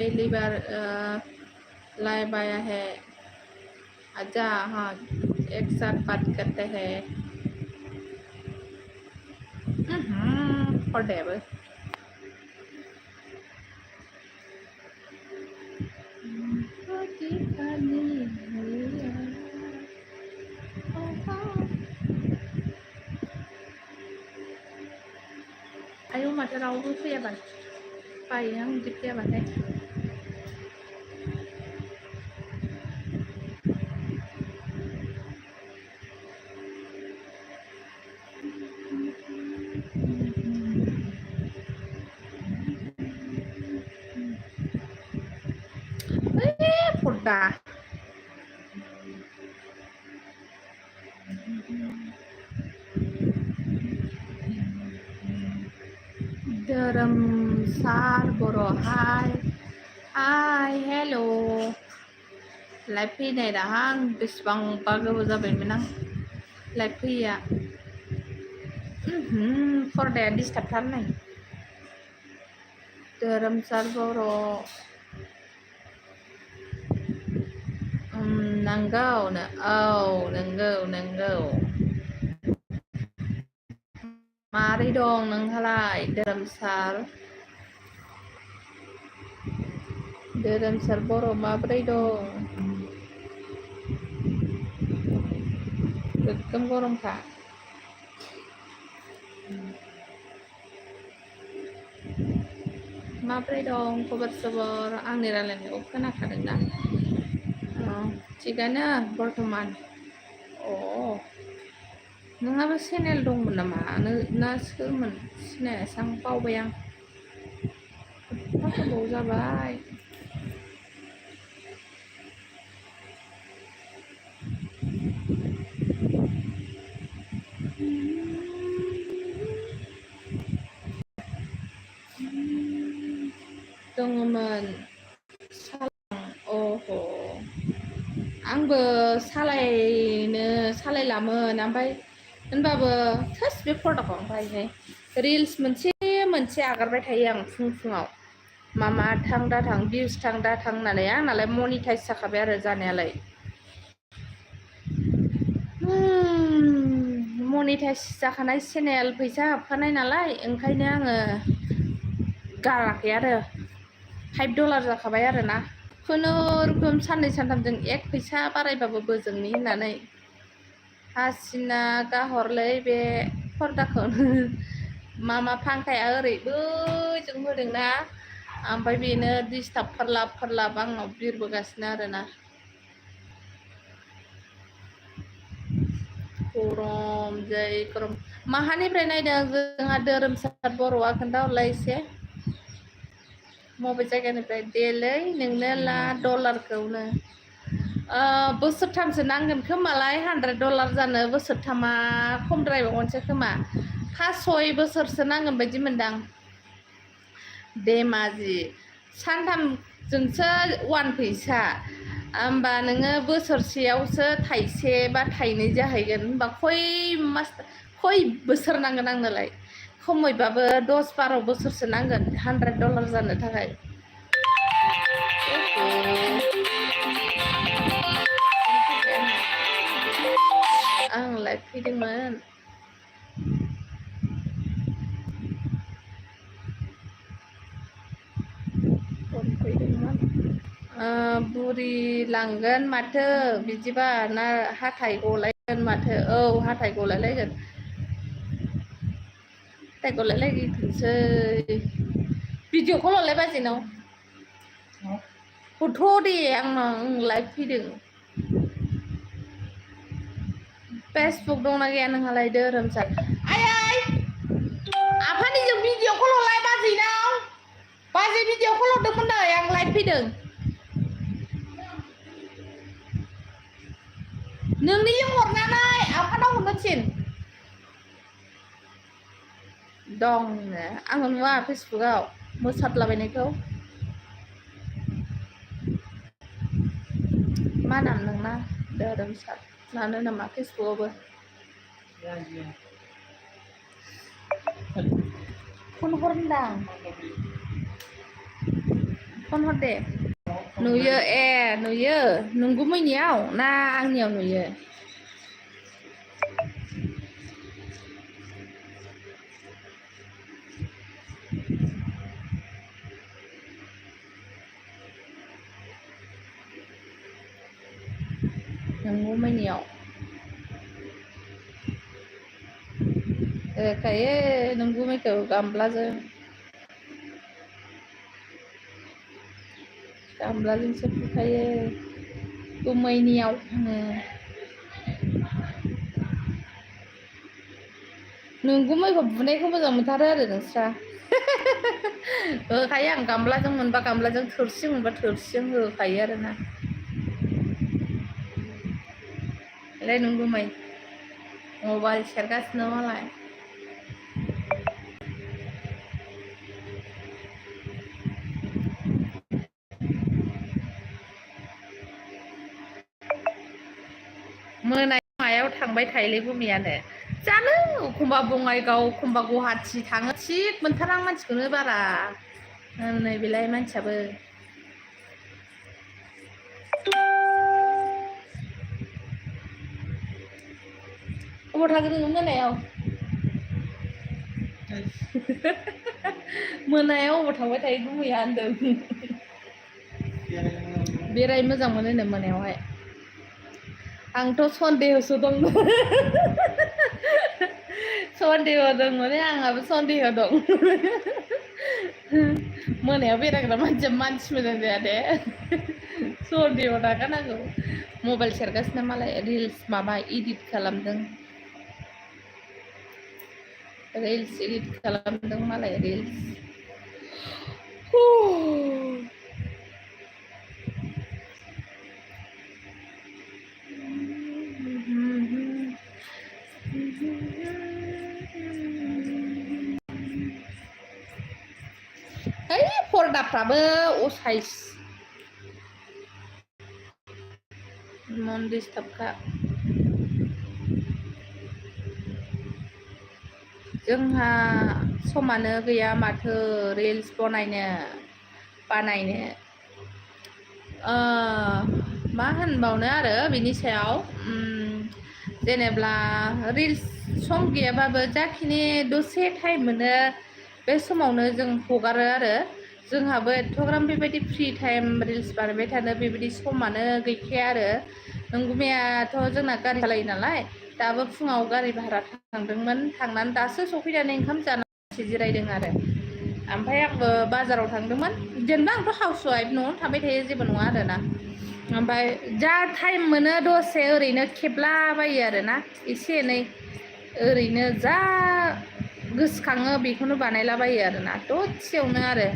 पहली बार लाइव आया है। अच्छा हाँ, एक साथ बात करते हैं। और डेव आयु माथो रावबो फैयाबा बायो आं बिदि फैयाबाथाय। फुर्दा धोरोमसार बर' हाय हाय हेल' लाइभ फैनाय दाहां बेसेबांबा गोबाव जाबायमोन आं लाइभ फैया। फर्दाया डिस्टार्बथार नाय। धोरोमसार बर' नंगौ औ नंगौ मारै दं नोंहालाय धोरोमसार बर' माब्रै दं? गोगोम गरमखा। माब्रै दं खबर सबर? आंनि रायलायनायखौ खोनाखादों ना? थिगानो बर्थमान। नोंहाबो चेनेल दंमोन नामा ना सोरमोन सिनायासै आं बावबाय आं। गोबाव जाबाय। दङमोन अह' आंबो सालायलामोन ओमफ्राय होनबाबो थोस बे प्रडाक्टखौ ओमफ्रायहाय रिल्स मोनसे आगारबाय थायो आं फुङाव मा थां दाथां भिउस थां दाथां होननानै आंनालाय मनिटाइज जाखाबाय आरो जानायालाय। मनिटाइज जाखानाय चेनेल फैसा हाबखानाय नालाय ओंखायनो आङो गाराखै आरो $5 जाखाबाय आरोना। खुनुरुखुम साननै सानथामजों एक फैसा बारायबाबो बोजोंनि होननानै हासिना गाहरलै बे फर्दाखौनो मा फांखाया ओरैबो जों होदोंना ओमफ्राय बेनो डिस्टार्ब फोरलाब आंनाव बिरबोगासिनो आरोना। गरम जै गरम। माहानिफ्राय नायदों जोंहा धोरोमसार बर'आ खोन्थाहरलाय एसे बबे जायगानिफ्राय? देलै नोंनो ला डलारखौनो बोसोरथामसो नांगोन खोमालाय $100 जानो। बोसोरथामा खमद्रायबावगोनसो खोमा 5-6 बोसोरसो नांगोन बायदि मोनदां। धेमाजि सानथामजोंसो 1 फैसा होमबा नोङो बोसोरसेयावसो थाइसे बा थाइनै जाहैगोन। होमबा खय बोसोर नांगोन आंनोलाय? खमैबाबो 10-12 बोसोरसो नांगोन $100 जानो थाखाय। आं लाइभ फैदोंमोन। बुरि लांगोन माथो बिदिबा ना हाथाय गलायगोन माथो। औ हाथाय गलायलायगोन। हाथाय गलायलायथोंसै। भिडिअ कल हरलाय बाजैनाव हरथ' दे आंनाव लाइभ फैदों। फेसबुक दंना गैया नोंहालाय धोरोमसार? आफानिजों भिडिअ कल हरलाय बाजैनाव। बाजै भिडिअ कल हरदोंमोन नै आं लाइभ फैदों। नोंनिजों हरनानै आफानाव हरनो थिन। दं आङो नुवा फेसबुकआव मोसादलाबायनायखौ। मा नाम नोंना? धोरोमसार नानो नामा फेसबुकआवबो? फन हर होनदां। फन हर दे नुयो नुयो नंगुमैनियाव ना आंनियाव नुयो नंगुमैनियाव खायो नंगुमैखौ गामलाजोंसो बुखायो गुमैनियाव नंगुमैखौ बुनायखौ मोजां मोनथारो आरो नोंस्रा होखायो आं गामलाजों मोनबा गामलाजों थोरसिजों मोनबा थोरसिजों होखायो आरोना ले नंगुमै मबाइल सेरगासिनो मालाय मोनायाव मायाव थांबाय थायोलै गुमैयानो जानो एखमबा बङाइगाव एखमबा गुवाहाटि थाङो थिग मोनथारा आं मानसिखौनो बारा नै बेलाय मानसियाबो अबाव थागोन नोङो मोनायाव मोनायाव अबाव थांबाय थायो गुमैया होनदों बेरायनो मोजां मोनो मोनायावहाय आंथ' सन्देहसो दं सन्देह दं माने आंहाबो सन्देह दं मोनायाव बेरायग्रा मानसिया मानसि मोजां जाया दे सन्देह नागारनांगौ मबाइल सेरगासिनो मालाय रिल्स माबा इडिट खालामदों रिल्स इडिट खालामदों मालाय रिल्स है पर्दाफ्राबो असाइस नन डिस्टार्बखा जोंहा समानो गैया माथो रिल्स बानायनो मा होनबावनो आरो बिनि सायाव जेनेब्ला रिल्स सम गैयाबाबो जाखिनि दसे टाइम मोनो बे समावनो जों हगारो आरो जोंहाबो एथ'ग्राम बेबायदि फ्रि टाइम रिल्स बानायबाय थानो बेबायदि समानो गैखाया आरो नंगुमैयाथ' जोंना गारि सालायो नालाय दाबो फुङाव गारि भारा थांदोंमोन थांनानै दासो सफैनानै ओंखाम जानानै जिरायदों आरो ओमफ्राय आंबो बाजाराव थांदोंमोन जेनेबा आंथ' हाउस वाइफ न'आवनो थाबाय थायो जेबो नङा आरोना ओमफ्राय जा टाइम मोनो दसे ओरैनो खेबलाबायो आरोना एसे एनै ओरैनो जा गोसोखाङो बेखौनो बानायलाबायो आरोना दसेयावनो आरो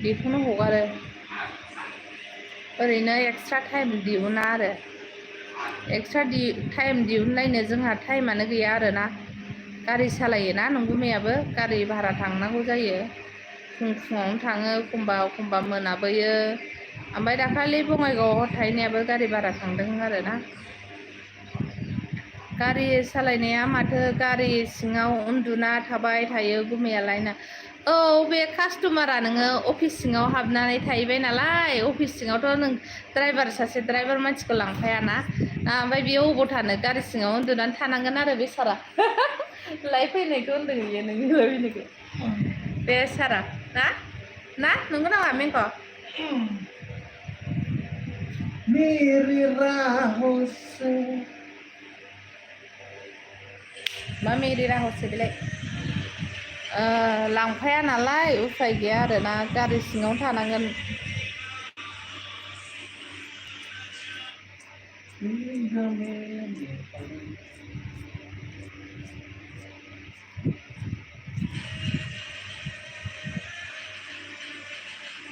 बेखौनो हगारो ओरैनो एक्सट्रा टाइम दिहुना आरो एक्सट्रा टाइम दिहुनलायनो जोंहा टाइमानो गैया आरोना गारि सालायोना नंगुमैयाबो गारि भारा थांनांगौ जायो फुङावनो थाङो एखमबा मोनाबोयो ओमफ्राय दाखालि बङाइगावआव थाहैनायाबो गारि भारा थांदों आरोना गारि सालायनाया माथो गारि सिङाव उन्दुना थाबाय थायो गुमैयालायनो औ बे कास्टमारा नोङो अफिस सिङाव हाबनानै थाहैबाय नालाय अफिस सिङावथ' नों सासे द्राइभार मानसिखौ लांफायाना ओमफ्राय बेयो अबाव थानो गारि सिङाव उन्दुनानै थानांगोन आरो बे सारा लाइ फैनायखौ होनदों बियो नोंनि लायफैनायखौ बे सारा ना नंगौ नामा मेंख' मेरी राहों से मा मेरी राहों से बेलाय लांफाया नालाय उफाय गैया आरोना गारि सिङाव थानांगोन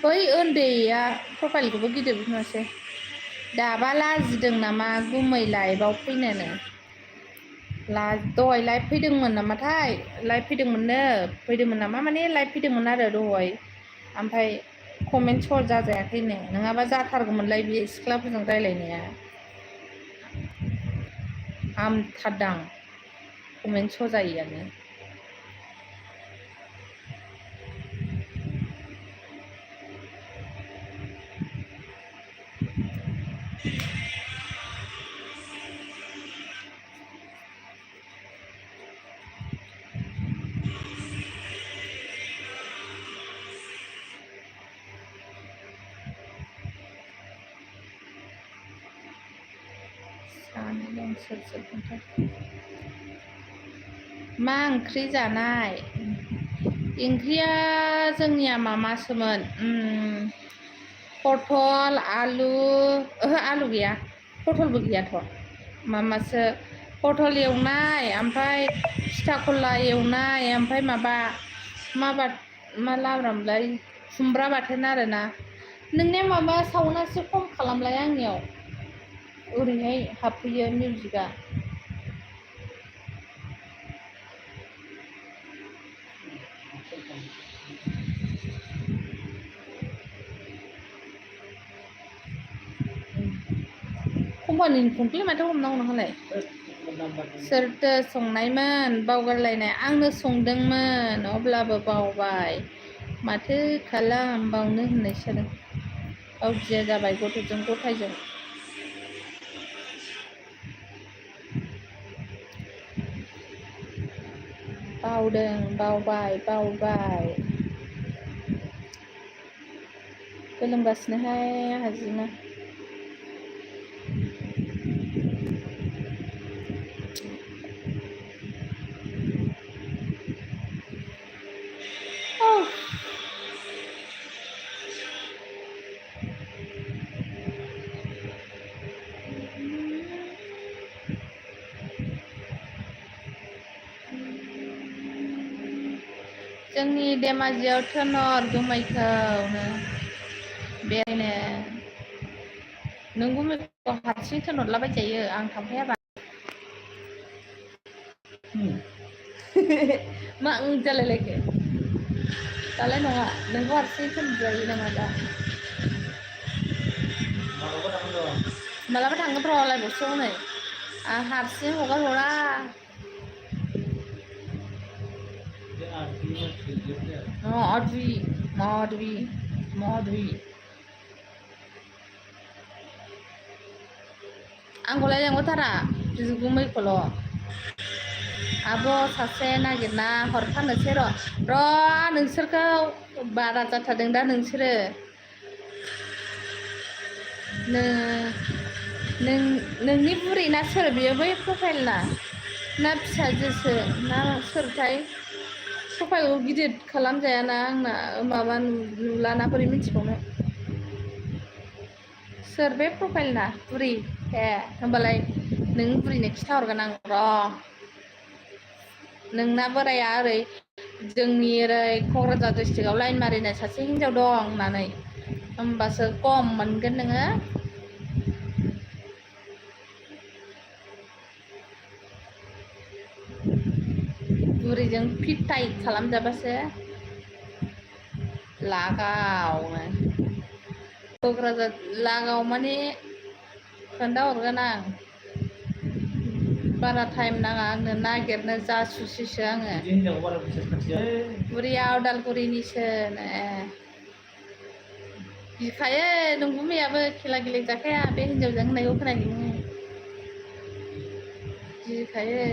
बै उन्दैया प्रफाइलखौबो गिदिर बुङासै दाबा लाजिदों नामा गुमै लाइभआव फैनोनो दहाय लाइभ फैदोंमोन नामाथाय लाइभ फैदोंमोन नामा माने लाइभ फैदोंमोन आरो दहाय ओमफ्राय कमेन्ट सर जाजायाखैनो नङाबा जाथारगौमोनलाय बे सिख्लाफोरजों रायलायनाया हामथारदां कमेन्ट स' जायैयानो जानाय दं सोर खोन्था मा ओंख्रि जानाय ओंख्रिया जोंनिया मामासोमोन पटल आलु आलु गैया पटलबो गैयाथ' मामासो पटल एवनाय ओमफ्राय थिथा खरला एवनाय ओमफ्राय मा लाब्रामोनलाय खुमब्रा बाथोन आरोना नोंनिया माबा साउन्डआ एसे खम खालामलाय आंनियाव ओरैहाय हाबफैयो मिउजिकआ कम्पानिनि फनखौलाय माथो हमनांगौ नोंहालाय सोरथो संनायमोन बावगारलायनाय आंनो संदोंमोन अब्लाबो बावबाय माथो खालामबावनो होननायसो जादों बावदिया जाबाय गथ'जों गथायजों बावबाय गोलोमगासिनोहाय आंहा जिनो जोंनि धेमाजियाव थोनहर गुमैखौनो बेरायनो नों गुमैखौ हारसिं थोनहरलाबायजायो आं थांफायाबा मा जालायलायखो दालाय नङा नोंखौ हारसिं थोनहरजायो नामा दा मालाबा थांगोन र' लायबावसो हनै आं हारसिं हगार हरा माधुरि आंखौलाय लेंहरथारा गुमैखौल' आब' सासे नागिरना हरफानोसै र' नोंसोरखौ बारा जाथारदों दा नोंसोरो नोंनि बुरै ना सोर बियो बै प्रफाइल ना फिसाजोसो ना सोरथाय प्रफाइलखौ गिदिर खालामजायाना आंना माबा नुलाना बोरै मिथिबावनो सोर बे प्रफाइल ना बुरि ए होमबालाय नों बुरिनो खिथाहरगोन आं र' नोंना बोराया ओरै जोंनि ओरै क'क्राझार डिस्ट्रिक्टआव लाइन मारिनाय सासे हिन्जाव दं होननानै होमबासो खम मोनगोन नोङो बुरिजों फिटाइ खालामजाबासो लागावनो क'क्राझार लागाव माने खोन्थाहरगोन आं बारा टाइम नाङा आंनो नागिरनो जासुसिसो आङो बुरिया उदालगुरिनिसो गिखायो नों गुमैयाबो खेला गेले जाखाया बे हिन्जावजों होननायखौ खोनायो गिखायो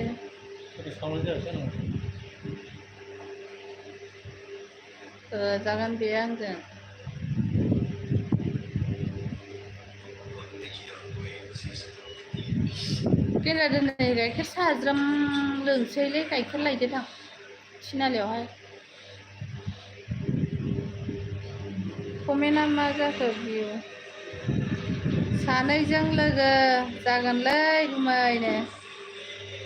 जागोन बे आंजों गेन्द्रा दोनै गाइखेर साहा ज्रोम लोंसैलै गाइखेर लायदोदां थिनालियावहाय कमेन्टआ मा जाखो बियो सानैजों लोगो जागोनलै गुमैनो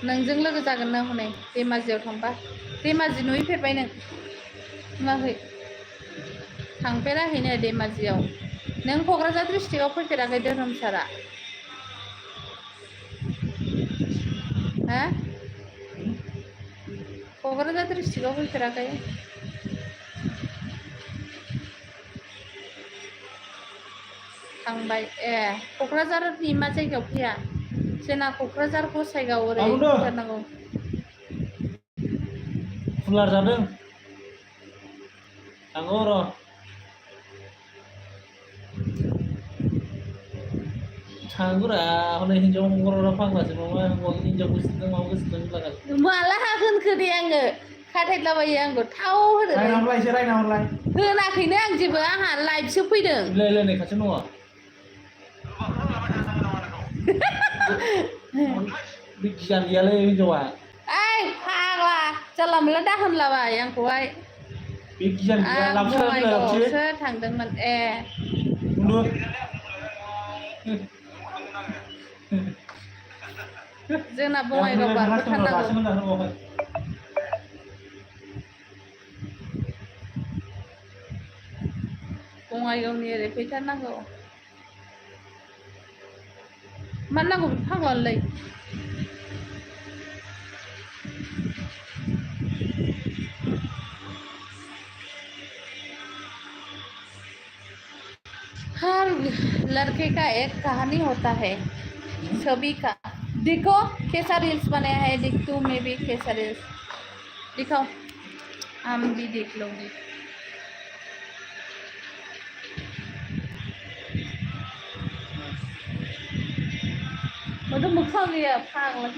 नोंजों लोगो जागोन ना हनै धेमाजियाव थांबा धेमाजि नुहैफेरबाय नों नुवाखै थांफेराखैनो धेमाजियाव नों क'क्राझार डिस्ट्रिक्टआव फैफेराखै धोरोमसारा हा क'क्राझार डिस्ट्रिक्टआव फैफेराखै थांबाय ए क'क्राझारनि मा जायगायाव फैया जोंना क'क्राझार गसाइगाव ओरै फैथारनांगौ फुलार जादों थांगौ र' थांगौरा हनै हिन्जाव हंगरा फाग्लासो माबा हिन्जाव गोसोथों माबा गोसोथों होनलागासिनो माला होनखो दे आङो खाथायलाबायो आंखौ थाव होदो रायना होनाखैनो आं जेबो आंहा लाइभसो फैदों रायलायनाय खाथियाव नङा big jan ya le hijawa Ai फाग्ला जानला मोनला दा होनलाबाय आंखौहाय big jan ya lapsa na lapsi बङाइगावआवसो थांदोंमोन ए mundur जोंना बङाइगाव बारबोथारनांगौ बङाइगावनि ओरै फैथारनांगौ मानो नांगौ बे फाग्लानोलाय हर लड़के का एक कहानी होता है सभी का देखो कैसा रील्स बनाया है देख तू मैं भी कैसा रील्स दिखाओ हम भी देख लोगे मोखां गैया फाग्ला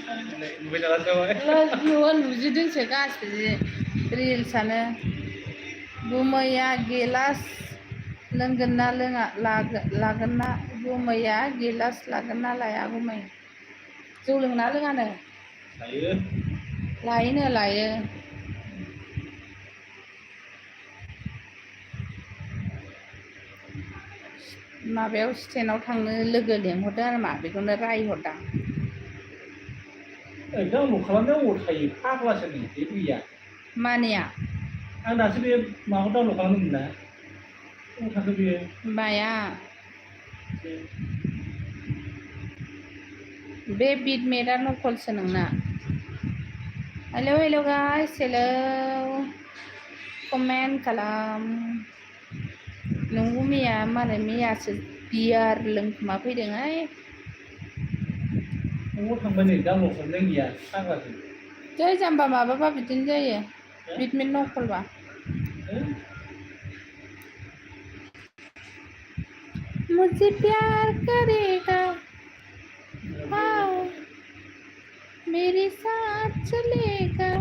नुजोदोंसो गासिबो रिल्सआनो गुमैया गिलास लोंगोन ना लोङा लागोन ना गुमैया गिलास लागोन ना लाया गुमै जौ लोंना लोङानो लायो माबायाव स्टेनाव थांनो लोगो लेंहरदों आरो मा बेखौनो रायहरदां डाउनलड खालामनायाव अबाव थायो फाग्लासो नै बे गैया मानिया आं दासो बे माबाखौ डाउनलड खालामदोंमोन ना अबाव थाखो बेयो माया बे बिटमेटआ नकलसो नोंना हेलौ गाइस हेलौ कमेन्ट खालाम नंगौ मालाय मैयासो बियार लोंखोमा फैदोंहाय न'आव थांबाय नै डाउनलड खालामनाय गैया फाग्लासो जै जाम्बा माबाबा बिदिनो जायो बिटमेट नकलबा मुझे प्यार करेगा हाँ मेरे साथ चलेगा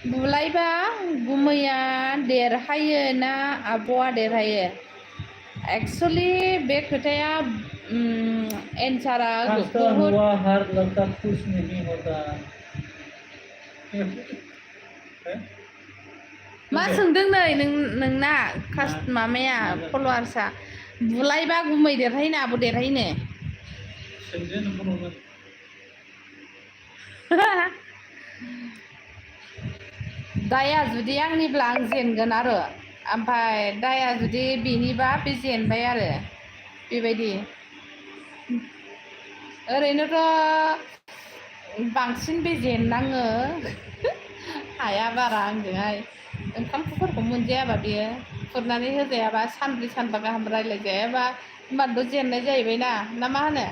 बुलायबा गुमैया देरहायो ना आब'आ देरहायो एक्चुअली बे खोथाया एन्सारा बहुत हर लगता खुश नहीं होता मा सोंदों नै नोंना माबाया फल'वार्सआ बुलायबा गुमै देरहायोना आब' देरहायोनो सोंदो नंगौ दाया जुदि आंनिब्ला आं जेनगोन आरो ओमफ्राय दाया जुदि बेनिबा बे जेनबाय आरो बेबायदि ओरैनोथ' बांसिन बे जेननाङो हाया बारा आंजोंहाय ओंखामफोरखौ मोनजायाबा बियो खुरनानै होजायाबा सानब्रै सानबा गाहाम रायज्लायजायाबा होमबाथ' जेननाय जाहैबायना ना मा होनो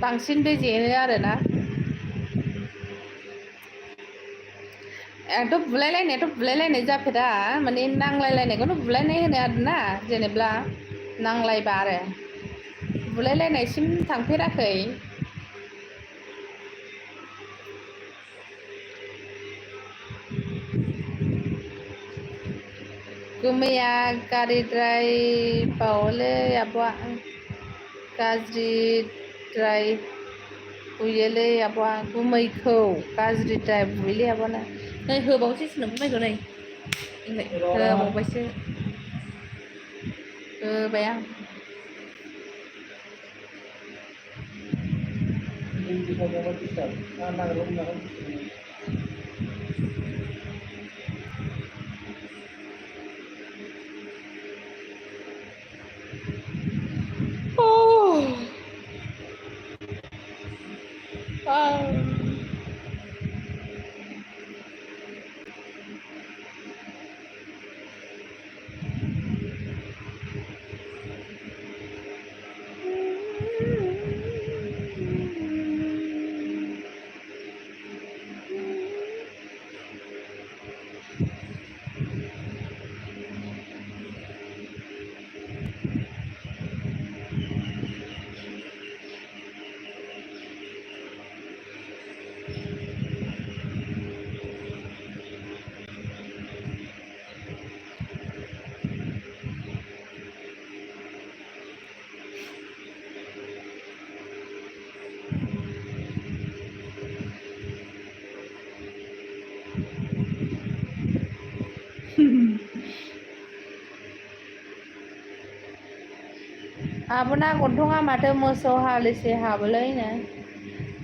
बांसिन बे जेनो आरोना एथ' बुलायलायनाय जाफेरा माने नांलायलायनायखौनो बुलायनाय होनो आरोना जेनेब्ला नांलायबा आरो बुलायलायनायसिम थांफेराखै गुमैया गारिद्रायबावोलै आब'आ गाज्रिद्राय बुयोलै आब'आ गुमैखौ गाज्रिद्राय बुयोलै आब'ना नै होबावनोसै गुमैखौ नै होबावबायसो होबाय आं हाबोना गन्थङा माथो मोसौ हालिसे हाबोलायनो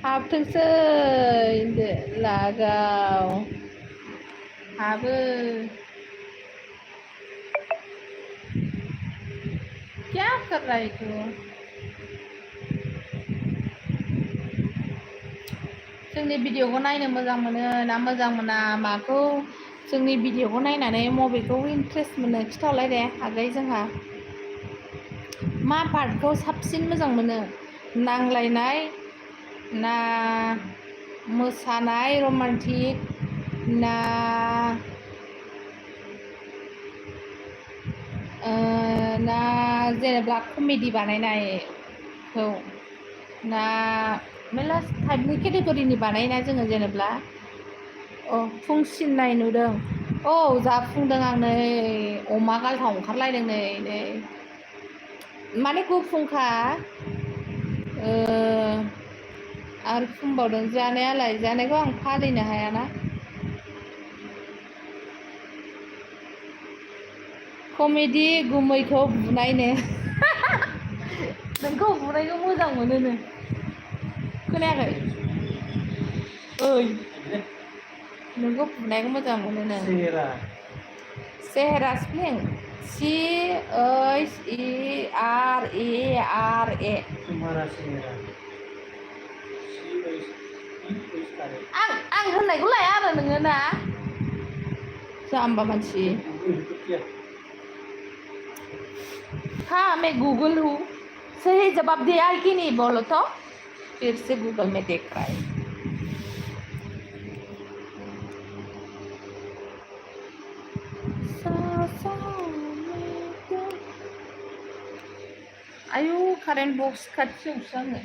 हाबथोंसै होनदो लागाव हाबो क्या कर रहा है तू जोंनि भिडिअखौ नायनो मोजां मोनो ना मोजां मोना माखौ जोंनि भिडिअखौ नायनानै मबेखौ इन्ट्रेस्ट मोनो खिथाहरलाय दे आगै जोंहा मा पार्टखौ साबसिन मोजां मोनो नांलायनाय ना मोसानाय रमान्टिक ना ना जेनेबा कमेडि बानायनायखौ ना मेरला टाइपनि केटेगरिनि बानायोना जोङो जेनेबा फुंसिननाय नुदों औ जाफुंदों आं नै अमा गालथाव ओंखारलायदों नै माने गुफुंखा आरो फुंबावदों जानायखौ आं फालिनो हायाना कमेडि गुमैखौ बुनायनो नोंखौ बुनायखौ मोजां मोनोनो खोनायाखै ओइ नोंखौ बुनायखौ मोजां मोनोनो सेहेरा स्पेलिं CHERA आं होननायखौ लाया आरो नोङो ना जाम्बा मानसि हाँ मैं गूगल हूँ सही जवाब दिया है कि नहीं बोलो तो फिर से गूगल में देख रहा है आयु कारेन्ट बक्स खाथियावसो आङो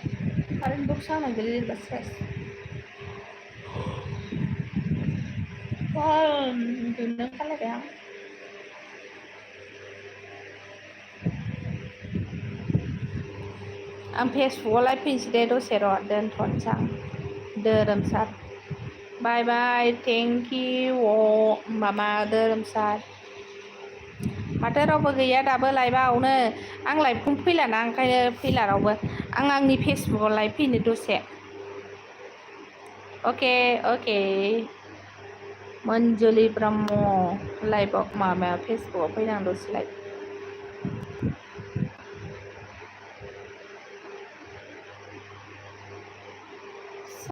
कारेन्ट बक्स आंना गोलैयोबा सेस उन्दुनो ओंखारलायबाय आं फेसबुकआव लाइभ फैनोसै दे दसे र' दोनथ'नोसै आं धोरोमसार बाय बाय थेंक इउ मामा धोरोमसार माथो रावबो गैया दाबो लाइभआवनो आं लाइभखौनो फैलाना ओंखायनो फैला रावबो आं आंनि फेसबुकआव लाइभ फैनो दसे अके मनजुलि ब्रह्म लाइभआव माबायाव फेसबुकआव फैनां दसे लाइभ